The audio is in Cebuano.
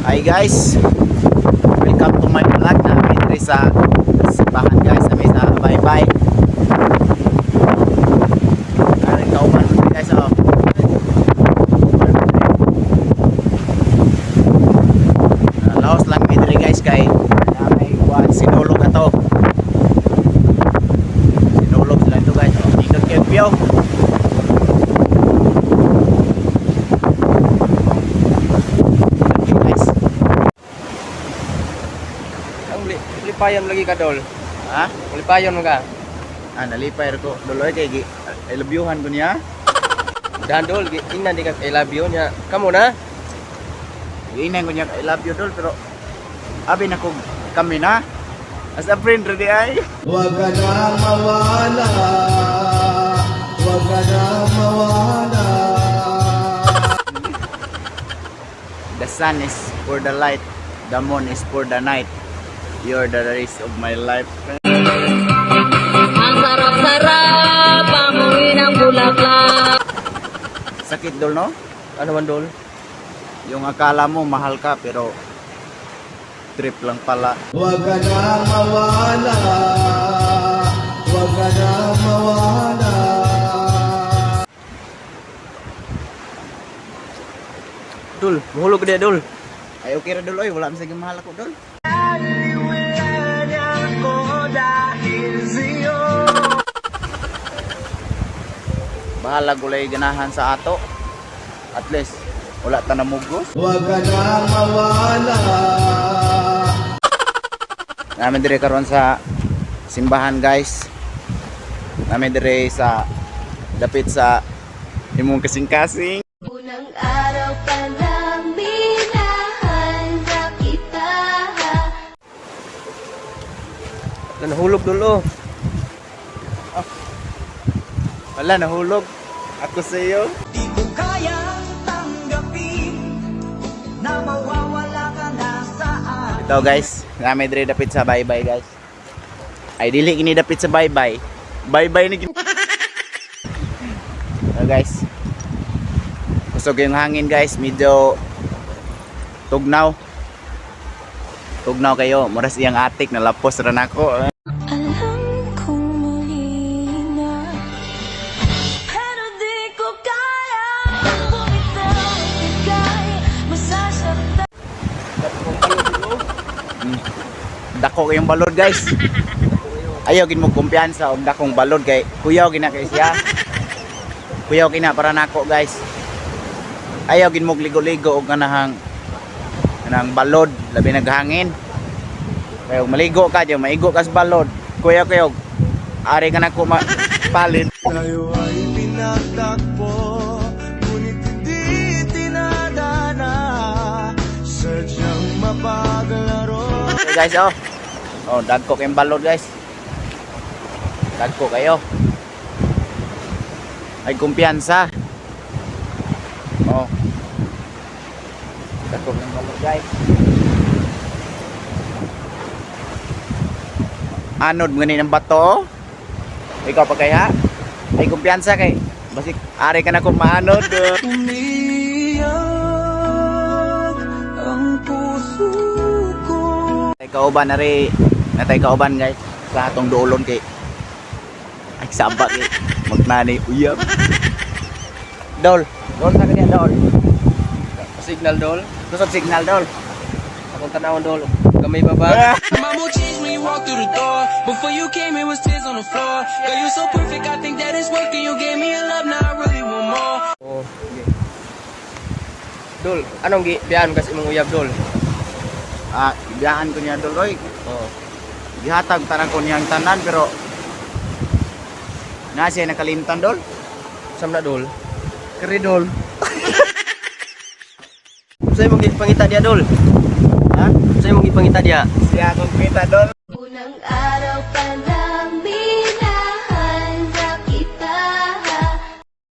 Hi guys, welcome to my vlog. Naa mi diri sa simbahan, guys, kami sa Baybay. Ay, kauban mo guys, oh. Kauban mo diri. Laos lang mi diri, guys, kay na may kuan, sinulog ato. Sinulog sila ito, guys. Oh, nindot kayo piyo. Okay, guys. Ang lipayon lagi ka, Dol. Ha? Lipayon mo ka. Ah, nalipay ko. Doloy kay gi I love you-han ko niya. Dahan, Dol, ingnan di ka I love you niya. Kamo na. Giingnan ko niya I love you, Dol, pero abi na ko kami na. As a friend ready ay. Huwag ka na mawala. Huwag ka na mawala. The sun is for the light, the moon is for the night. You're the race of my life. Ang sarap-sarap, amuin ang bulaklak. Sakit, Dol, no? Ano man, Dol? Yung akala mo mahal ka pero trip lang pala. Huwag ka na mawala. Huwag ka na mawala. Dol, muhulog ko diya, Dol. Ay, okay ra, Dol, oy, wala man sige mahal ako, Dol. Bahala gulay ganahan sa ato. At least wala ta namugos. Huwag ka na mawala. Naa mi dire karon sa simbahan, guys. Naa mi dire sa dapit sa imong kasing-kasing. Unang araw pa lang minahal na kita. Nahulog, Dol, oh. Wala, nahulog. Ako sa iyo. Di ko kayang tanggapin na mawawala ka na sa akin. Ito guys, naa mi dire dapit sa bye-bye, guys. Ay, dili kini dapit sa bye-bye. Bye-bye ni kini. Ito, guys. Kusog yung hangin, guys, medyo tugnaw. Tugnaw kayo, muras iyang atik nalapos ra nako. Alam kong mali na, pero di ko kaya bumitaw. Ika'y masasaktan. Dako kayong balod, guys. Ayaw gin mo kumpiyansa og dakong balod kay kuyaw gina kay siya. Kuyaw gina para nako, guys. Ayaw gin mo ligo-ligo og kanang balod labi naghangin. Kay og maligo ka diya maigo ka sa balod. Kuyaw kayo ari ka nako palit. Tayo ay pinagtakpo, ngunit hindi tinadhana. Sadyang mapaglaro. Okay, guys, oh. Oh, dagko kayong balod, guys. Dagko kayo. Ay kumpiyansa. Oh. Dagko kayong balod, guys. Anod mo ng bato, oh. Ikaw pa kaya? Ay kumpiyansa kay basik ari ka na kung maanod. Umiyak ang puso ko. Ay kauban na rin. Natay kauban, guys, sa atong duolon kay ay saba kay magnani uyab. Dol, dol sa kanya, Dol. Signal, Dol. Kusog signal, Dol. Akong tanawon, Dol. Gamay ba? My mood changed when you walked through the door. Before you came, it was tears on the floor. Girl, you so perfect, I think that it's working. You gave me a love, now I really want more. Oh, sige. Dol, anong gi biyaan kasi imong uyab, Dol? Ah, ibiyahan ko niya, Dol, oy. Oh. Gihatag tanan ko niyang tanan pero na siya nakalimtan, Dol. Sam na, Dol. Keri, Dol. Unsay imong gipangita diya, Dol? Ha? Unsay imong gipangita diya? Siya akong kita, Dol.